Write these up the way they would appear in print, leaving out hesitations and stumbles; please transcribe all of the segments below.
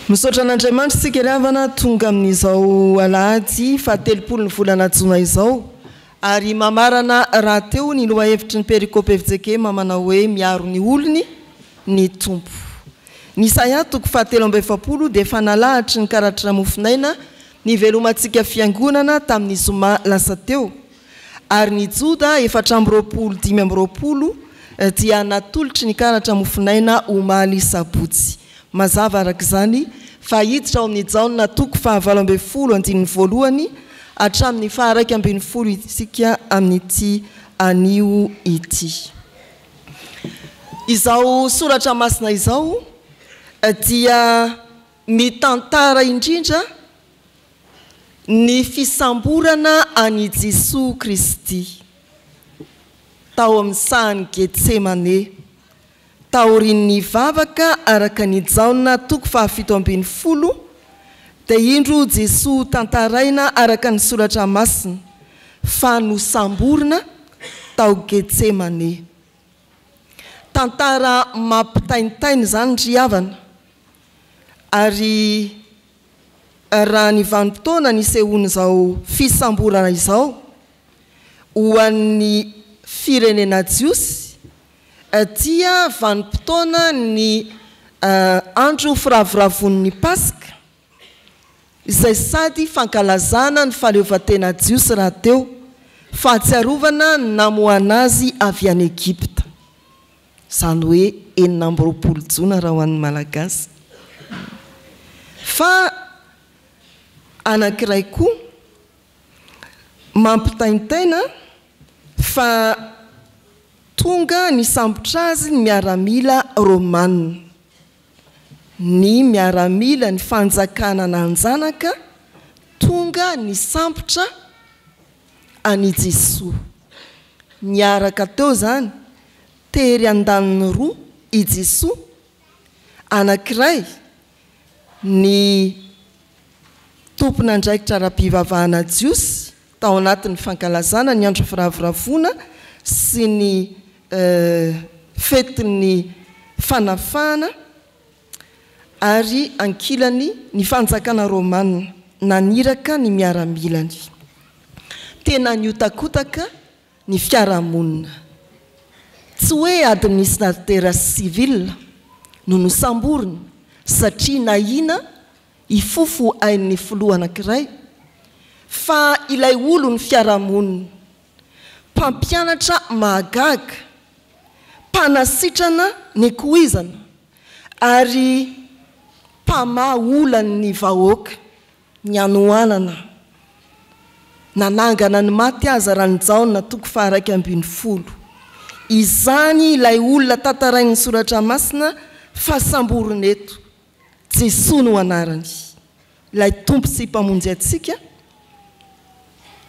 Misaotra an'Andriamanitra isika ry havana tonga amin'izao alahady fahatelopolo ny volana jona izao ary mamarana rahateo ny lohahevitry ny perikopa fjkm manao hoe miaro ny olony ny Tompo. Ny Isaia toko fahatelo amby 40 dia efa nalahatry ny karatra mofonaina nivelomantsika fiangonana tamin'ny zoma lasa teo ary ny Joda 24 25 dia natolotry ny karatra mofonaina omaly sabotsy. Mazava araka izany fa hiditra ao amin'ny Jaona toko fahavalo ambin'ny folo andininy voalohany hatramin'ny faha-iraika ambin'ny folo isika amin'ity anio ity. Izao soratra masina izao dia mitantara indrindra ny fisamborana an'i Jesoa Kristy tao amin'ny sahan'i Getsemane Taorian'ny vavaka araka ny Jaona toko fahafito 17, dia indro Jesoa tantaraina araka ny Soratra Masina fa nosamborina tao Getsemane. Tantara mampitaintaina izany ry havana, ary raha ny vanim-potoana nisehoan'izao fisamborana izao ho an'ny firenena jiosy, Dia vanim-potoana ny andro firavoravoan'ny Paska, izay sady fankalazana ny fahaleovantena jiosy rahateo, fahatsiarovana ny namoahana azy avy any Egypta. Izany hoe 26 jona raha ho an'ny Malagasy. Fa anankiray koa mampitaintaina fa tonga nisambotra azy ny miaramila romana. Ny miaramila ny fanjakana nanjanaka tonga nisambotra an' i Jesoa. Niaraka teo izany, tery andaniny roa i Jesoa, anankiray ny tompon'andraikitra ara-pivavahana jiosy tao anatin'ny fankalazana ny andro firavoravoana sy ny fetin'ny fanafahana ary ankilany ny fanjakana romana naniraka ny miaramilany. Tena nihotakotaka ny fiarahamonina. Tsy hoe administratera civil no nosamborina satria nahiana hifofo ain'ny filoha anankiray fa ilay olon'ny fiarahamonina, mpampianatra mahagaga, mpanasitrana ny koizana ary mpamaha olan'ny vahoaka. Ny hanoanana. Nanangana ny maty aza raha ny Jaona toko faha-11. Izany ilay olona tantarain'ny Soratra Masina fa samborina eto. Jesoa no anarany. Ilay Tompo sy Mpamonjy antsika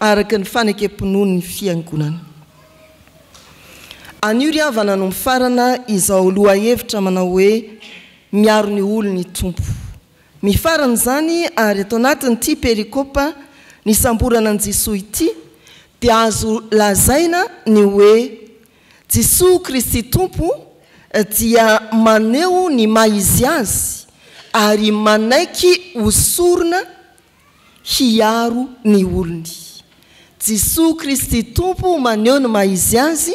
araka ny fanekem-pinoan'ny Fiangonana. Anio ry havana no mifarana izao lohahevitra manao hoe Miaro ny olony ny Tompo. Mifarana izany ary ato anatin'ity perikopa nisamborana an'i Jesoa ity dia azo lazaina ny hoe Jesoa Kristy Tompo dia maneho ny maha Izy Azy ary manaiky ho sorona hiaro ny olony. Jesoa Kristy Tompo maneho ny maha Izy Azy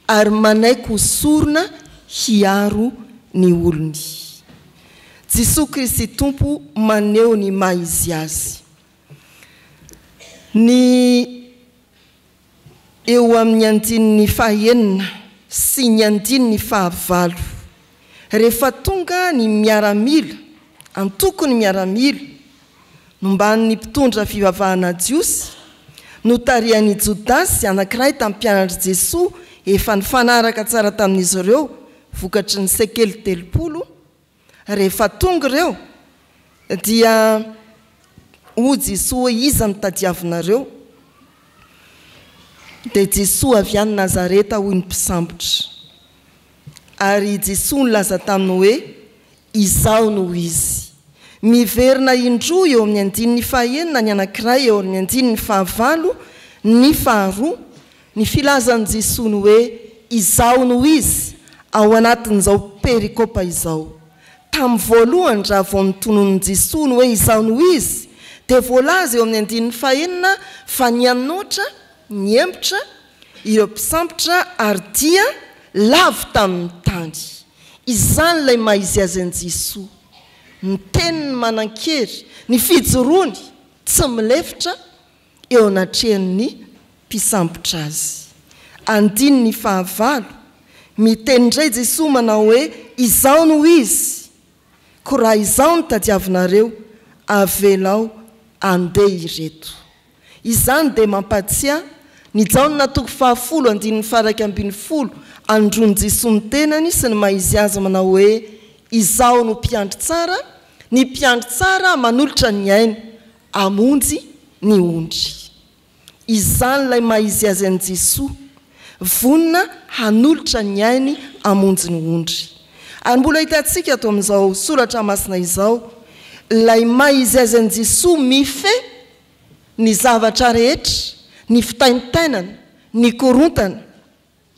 ary manaiky ho sorona hiaro ny olony. Jesoa Kristy Tompo maneho ny maha Izy Azy. Ny eo amin'ny andininy fahaenina sy ny andininy fahavalo. Rehefa tonga ny miaramila, antokon'ny miaramila, nomban'ny mpitondra fivavahana jiosy, notarihan'i Jodasy, anankiray tamin'ny mpianatr'i Jesoa efa nifanaraka tsara tamin'izy ireo vokatry ny sekely 30, Rehefa tonga ireo dia hoy Jesoa hoe iza no tadiavinareo? Dia Jesoa avy any Nazareta hoy ny mpisambotra. Ary Jesoa nilaza taminy hoe Izaho no Izy. Miverina indroa eo amin'ny andininy fahenina ny anankiray eo amin'ny andininy fahavalo ny faharoa Ny filazan'i Jesoa ny hoe Izaho no Izy ao anatin'izao perikopa izao. Tamin'ny voalohany raha vao notononin'i Jesoa ny hoe Izaho no Izy dia voalaza eo amin'ny andininy fahenina fa nianoatra, niembotra, ireo mpisambotra ary dia lavo tamin'ny tany. Izany ilay maha izy azy an'i Jesoa. Ny teniny manan-kery, ny fijoroany tsy milefitra eo anatrehan'ny mpisambotra azy. Andininy fahavalo, Miteny indray Jesoa manao hoe, Izaho no Izy, koa raha Izaho no tadiavinareo, avelao handeha ireto. Izany dia mampahatsiahy ny Jaona toko fahafolo andininy faha-11 anondroan'i Jesoa ny tenany sy ny maha izy azy manao hoe, Izaho no mpiandry tsara, ny mpiandry tsara manolotra ny ainy hamonjy ny ondry. Izany ilay maha izy azy an'i Jesoa, vonona hanolotra ny ainy hamonjy ny ondry. Ary mbola hitantsika ato amin'izao soratra masina izao ilay maha izy azy an'i Jesoa mifehy ny zavatra rehetra, ny fitaintainana, ny korontana.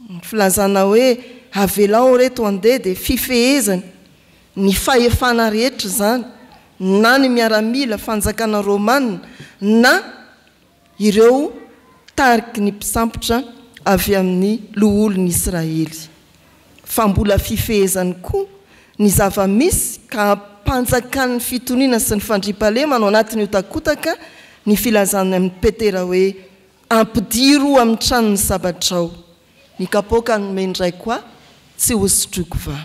Ny filazana hoe avelao reto handeha dia fifehezana ny fahefana rehetra izany, na ny miaramila, fanjakana romana, na ireo tariky ny mpisambotra avy amin'ny loholon'i Israely. Fa mbola fifehezany koa ny zava-misy ka ampanjakan'ny fitoniana sy ny fandriampahalemana ao anatin'ny hotakotaka ny filazany amin'i Petera hoe, Ampidiro amin'ny tranon'ny sabatrao ny kapoaka nomen-dRaiko ahy, tsy hosotroiko va?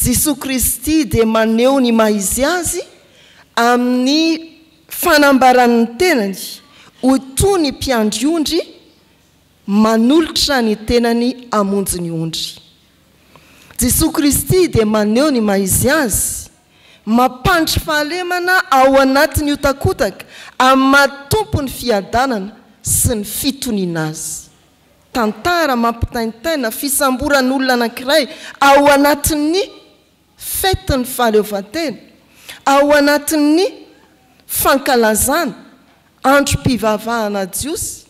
Jesoa Kristy dia maneho ny maha Izy Azy amin'ny fanambarany ny tenany ho toy ny mpiandry ondry manolotra ny tenany hamonjy ny ondry. Jesoa Kristy dia maneho ny maha Izy Azy, mampandry fahalemana ao anatin'ny hotakotaka amin'ny maha Tompon'ny fiadanana sy ny fitoniana Azy. Tantara mampitaintaina fisamboran'olona anankiray ao anatin'ny fetin'ny fahaleovantena, ao anatin'ny fankalazana androm-pivavahana jiosy.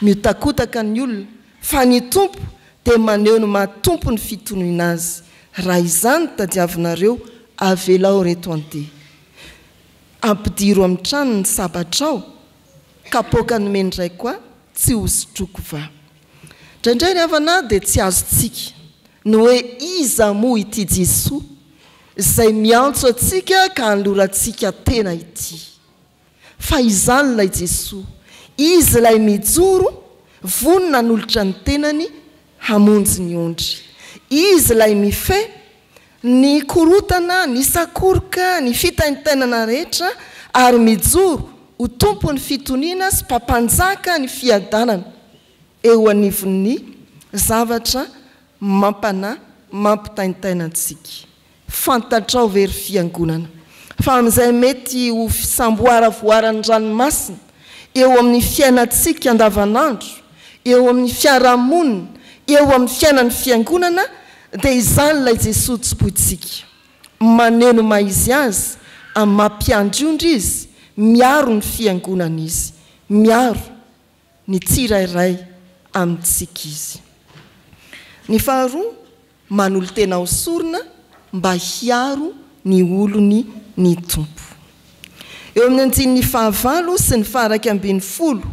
Mihotakotaka ny olona, fa ny Tompo dia maneho ny maha Tompo ny fitoniana Azy. Raha izany no tadiavinareo, avelao reto andeha. Ampidiro amin'ny trano ny sabatrao, kapoaka nomen'ny Raiko ahy, tsy hosotroiko va? Indraindray ry havana dia tsy azontsika ny hoe iza moa ity Jesoa izay miantso antsika ka anolorantsika tena ity. Fa izany ilay Jesoa. Izy ilay mijoro, vonona hanolotra ny tenany hamonjy ny ondry. Izy ilay mifehy ny korontana, ny sakoroka, ny fitaintainana rehetra ary mijoro ho Tompon'ny fitoniana sy Mpampanjaka ny fiadanana eo anivon'ny zavatra mampanahy, mampitaintaina antsika. Fantatrao ve ry Fiangonana fa amin'izay mety ho fisamboaravoaran'ny ranomasina eo amin'ny fiainantsika andavanandro, eo amin'ny fiarahamonina, eo amin'ny fiainan'ny Fiangonana dia izany ilay Jesoa tompointsika. Maneho ny maha izy azy amin'ny maha mpiandry ondry Izy, miaro ny Fiangonana Izy, miaro ny tsirairay amintsika Izy. Ny faharoa, Manolo-tena ho sorona mba hiaro ny olony ny Tompo. Eo amin'ny andininy fahavalo sy ny faha-11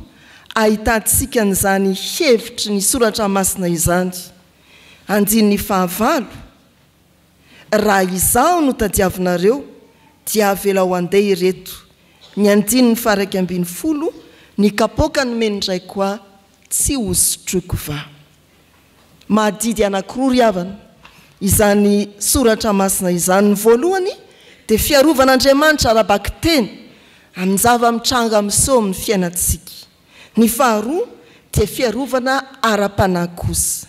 ahitantsika an'izany hevitry ny soratra masina izany. Andininy fahavalo, Raha izaho no tadiavinareo, dia avelao handeha ireto. Ny andininy faha-11, Ny kapoaka nomen'ny Raiko ahy tsy hosotroiko va? Mahadidy anankiroa ry havana izany soratra masina izany. Ny voalohany dia fiarovan'Andriamanitra ara-bakiteny amin'ny zava-mitranga miseho amin'ny fiainantsika. Ny faharoa dia fiarovana ara-panahy kosa.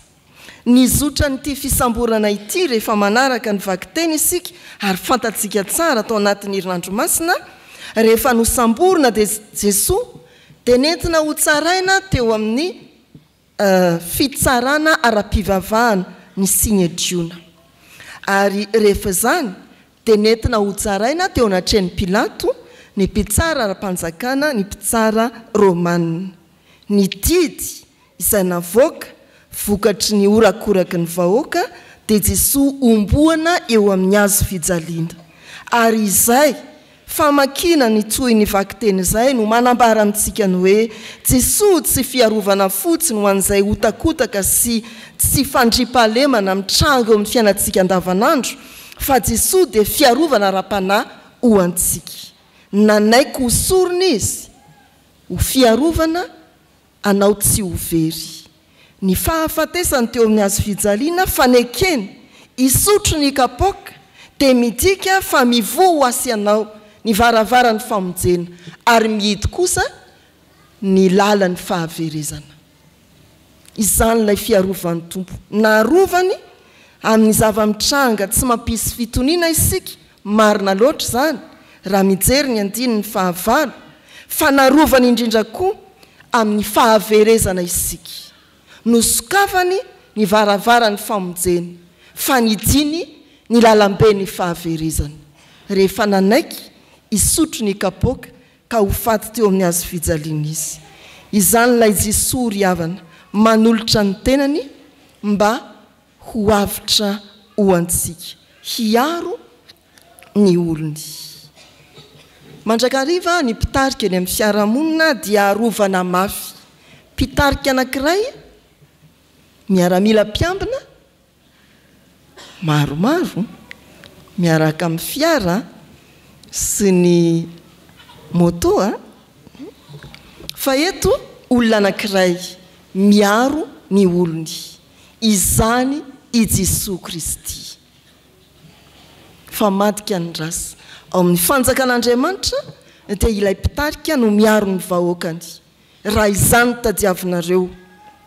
Ny zotran'ity fisamborana ity rehefa manaraka ny vakiteny isika ary fantatsika tsara tao anatin'ny herinandro masina, rehefa nosamborina dia Jesoa dia nentina hotsaraina teo amin'ny fitsarana ara-pivavahana ny Synedriona. Ary rehefa izany, dia nentina hotsaraina teo anatrehan'i Pilato, ny mpitsara ara-panjakana, ny mpitsara romana. Ny didy izay navoaka vokatry ny horakoraky ny vahoaka dia Jesoa homboana eo amin'ny hazo fijaliana. Ary izay famakiana ny tohin'ny vakiteny izay no manambara amintsika ny hoe Jesoa tsy fiarovana fotsiny ho an'izay hotakotaka sy tsy fandriampahalemana mitranga eo amin'ny fiainantsika andavanandro fa Jesoa dia fiarovana ara-panahy ho antsika. Nanaiky ho sorona Izy ho fiarovana anao tsy ho very. Ny fahafatesany teo amin'ny hazofijaliana, fanekeny hisotro ny kapoaka, dia midika fa mivoha ho asy anao ny varavaran'ny famonjena ary mihidy kosa ny lalan'ny fahaverezana. Izany ilay fiarovan'ny Tompo. Narovany amin'ny zava-mitranga tsy mampisy fitoniana isika, marina loatra izany raha mijery ny andininy fahavalo, fa narovany indrindra koa amin'ny fahaverezana isika. Nosokafany ny varavaran'ny famonjena, fa nidiany ny lalamben'ny fahaverezana, rehefa nanaiky hisotro ny kapoaka ka ho faty teo amin'ny hazofijaliana izy. Izany ilay Jesoa ry havana, manolotra ny tenany mba ho avotra ho antsika, hiaro ny olony. Mandrakariva ny mpitarika eny amin'ny fiarahamonina dia arovana mafy. Mpitarika anankiray, miaramila mpiambina, maromaro miaraka amin'ny fiara sy ny moto a! Fa eto olona anankiray miaro ny olony, izany i Jesoa Kristy. Famadika ny rasa. Ao amin'ny fanjakan'Andriamanitra dia ilay mpitarika no miaro ny vahoakany. Raha izany no tadiavinareo,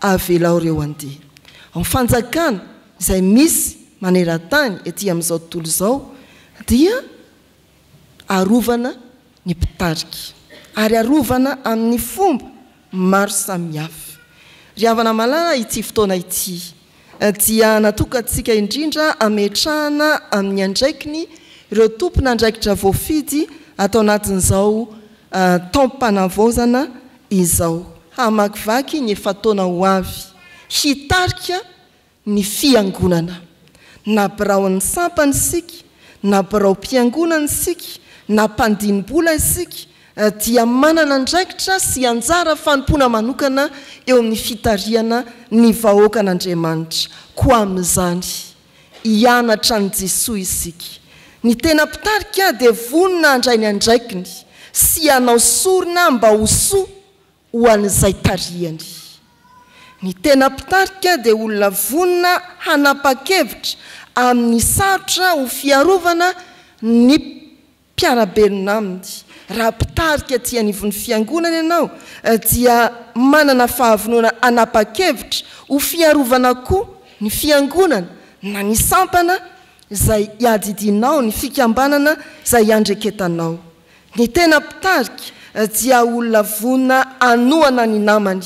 avelao ireo handeha. Ao amin'ny fanjakana izay misy maneran-tany ety amin'izao tontolo izao dia arovana ny mpitarika ary arovana amin'ny fomba maro samihafa. Ry havana malala, ity fotoana ity dia natokantsika indrindra hametrahana amin'ny andraikiny ireo tompon'andraikitra voafidy ato anatin'izao taom-panavaozana izao, hamakivaky ny efa-taona ho avy, hitarika ny Fiangonana. Na biraon'ny sampana isika, na biraom-piangonana isika, na mpandini-bola isika, dia manana andraikitra sy anjara fanompoana manokana eo amin'ny fitarihana ny vahoakan'Andriamanitra. Koa amin'izany, hianatra an'i Jesoa isika. Ny tena mpitarika dia vonona handray ny andraikiny sy hanao sorona mba ho soa ho an'izay tarihany. Ny tena mpitarika dia olona vonona hanapa-kevitra amin'ny sarotra ho fiarovana ny mpiara-belona aminy. Raha mpitarika aty anivon'ny fiangonana ianao dia manana fahavonona hanapa-kevitra ho fiarovana koa ny fiangonana na ny sampana izay iadidianao, ny fikambanana izay iandreketanao. Ny tena mpitarika dia olona vonona hanohana ny namany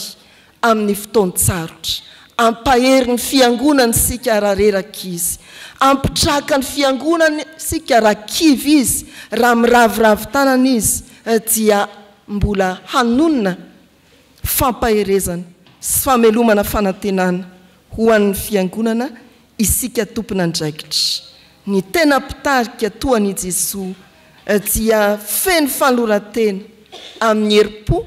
amin'ny fotoan-tsarotra. Hampahery ny fiangonana isika raha reraka izy. Hampitraka ny fiangonana isika raha kivy izy, raha miraviravy tanana izy dia mbola hanonona fampaherezana sy famelomana fanantenana ho an'ny fiangonana isika tompon'andraikitra. Ny tena mpitarika toa an'i Jesoa dia feno fanoloran-tena amin'ny herim-po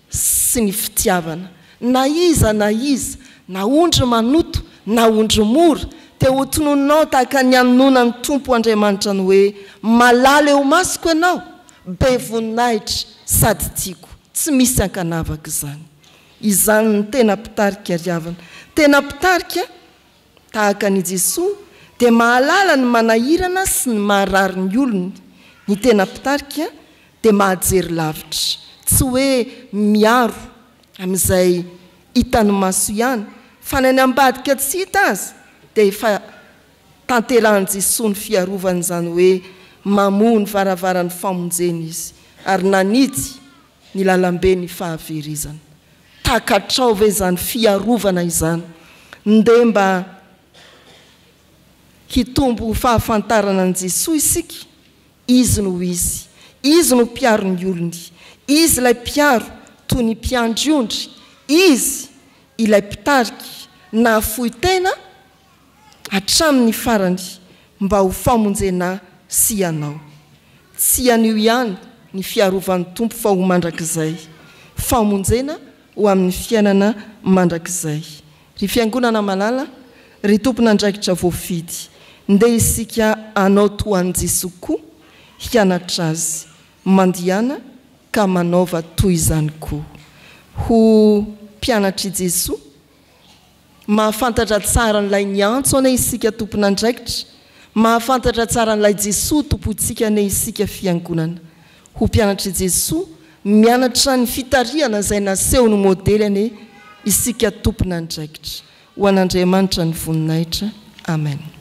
sy ny fitiavana. Na iza na iza, na ondry manoto, na ondry mora, dia ho tononinao tahaka ny anononan'ny Tompo Andriamanitra ny hoe, Malala eo imasoko ianao, be voninahitra sady tiako. Tsy misy ankanavaka izany. Izany no tena mpitarika ry havana. Tena mpitarika, tahaka an' i Jesoa, dia mahalala ny manahirana sy ny maharary ny olony. Ny tena mpitarika dia mahajery lavitra. Tsy hoe miaro amin'izay hitan'ny maso ihany, fa na ny ambadika tsy hita aza dia efa tanterahan'i Jesoa ny fiarovany, izany hoe mamoha ny varavaran'ny famonjena Izy ary nanidy ny lalambe ny fahaverezana. Takatrao ve izany fiarovana izany? Ndeha mba hitombo ho fahafantarana an'i Jesoa isika, Izy no Izy. Izy no mpiaro ny olony. Izy ilay mpiaro toy ny mpiandry ondry. Izy ilay mpitarika nahafoy tena. hatramin'ny farany mba ho famonjena ahy sy ianao. Tsy anio ihany ny fiarovan'ny Tompo fa ho mandrakizay. Famonjena ho amin'ny fiainana mandrakizay. Ry Fiangonana malala, ry tompon'andraikitra voafidy, ndeha isika hanao toa an'i Jesoa koa, hianatra Azy. Mandihana ka manaova toy izany koa. Ho mpianatr'i Jesoa. Mahafantatra tsara an'ilay niantso anie isika tompon'andraikitra, mahafantatra tsara an'ilay Jesoa Tompontsika anie isika Fiangonana. Ho mpianatr'i Jesoa, mianatra ny fitarihana izay nasehony ho modely anie isika tompon'andraikitra. Ho an'Andriamanitra ny voninahitra. Amen.